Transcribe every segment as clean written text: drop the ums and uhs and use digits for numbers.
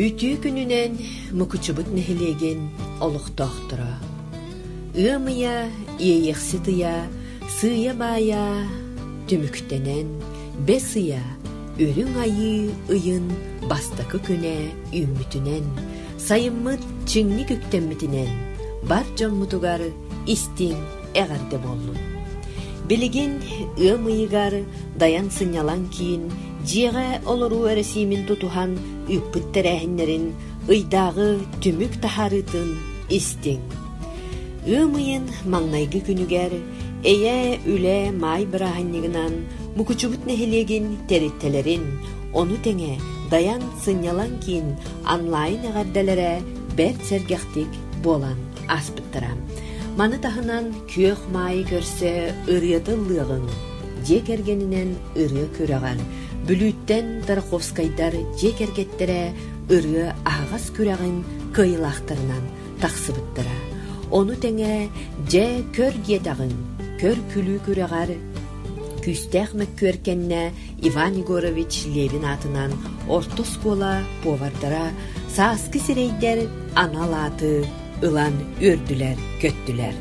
Үтүө күнүнэн Мукучубут нэһилиэгин олохтоохторо! Ыам ыйа, Иэйиэхсит ыйа, сыыйа-баайа түмүктэнэн, бэс ыйа, Үрүҥ Айыы ыйын бастакы күнэ үүммүтүнэн, сайыммыт чиҥник үктэммитинэн бар дьоммутугар истиҥ эҕэрдэ буоллун! Билигин ыам ыйыгар Дайан сынньалаҥ киин дьиэҕэ олоруу эрэсиимин тутуһан ыыппыт тэрээһиннэрин ыйдааҕы түмүк таһаарыытын истиҥ. Ыам ыйын маҥнайгы күнүгэр Эйэ, үлэ, маай бырааһынньыгынан Мукучубут нэһилиэгин тэрилтэлэрин, ону тэҥэ Дайан сынньалаҥ киин онлайн эҕэрдэлэрэ бэрт сэргэхтик буолан ааспыттара. Маны таһынан күөх маайы көрсө ырыата ыллыаҕыҥ, дьиэ кэргэнинэн ырыа күрэҕэр Бүлүүттэн Тараховскайдар дьиэ кэргэттэрэ ырыа аһаҕас күрэҕин кыайыылаахтарынан тахсыбыттара. Ону тэҥэ дьэ көр диэтэҕиҥ, көр-күлүү күрэҕэр күүстээх мөккүөр кэннэ Иван Егорович Левин аатынан орто оскуола повардара сааскы сирэйдэр анал ааты ылан үөрдүлэр-көттүлэр.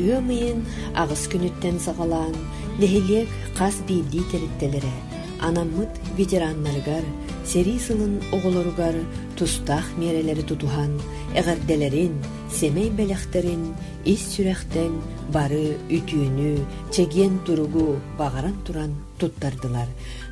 Ыам ыйын аҕыс күнүттэн саҕалаан нэһилиэк хас биирдии тэрилтэлэрэ анаммыт ветераннарыгар, сэрии сылын оҕолоругар тустаах миэрэлэри тутуһан, эҕэрдэлэрин, сэмэй бэлэхтэрин ис сүрэхтэн бары үтүөнү, чэгиэн туругу баҕаран туран туттардылар.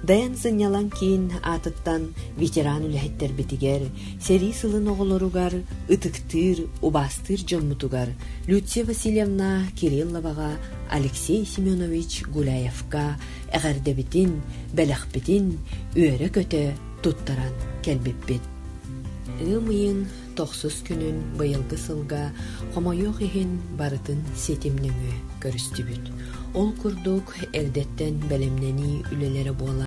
Дайан сынньалаҥ киин аатыттан ветеран үлэһиттэрбитигэр, сэрии сылын оҕолоругар, ытыктыыр, убаастыыр дьоммутугар Люция Васильевна Кирилловаҕа, Алексей Семенович Гуляевка эҕэрдэбитин, бэлэхпитин үөрэ-көтө туттаран кэлбиппит. Ыам ыйын тохсус күнүн быйылгы сылга хомойуох иһин барытын ситим нөҥүө көрүстүбүт. Ол курдук эрдэттэн бэлэмнэнии үлэлэрэ буолан.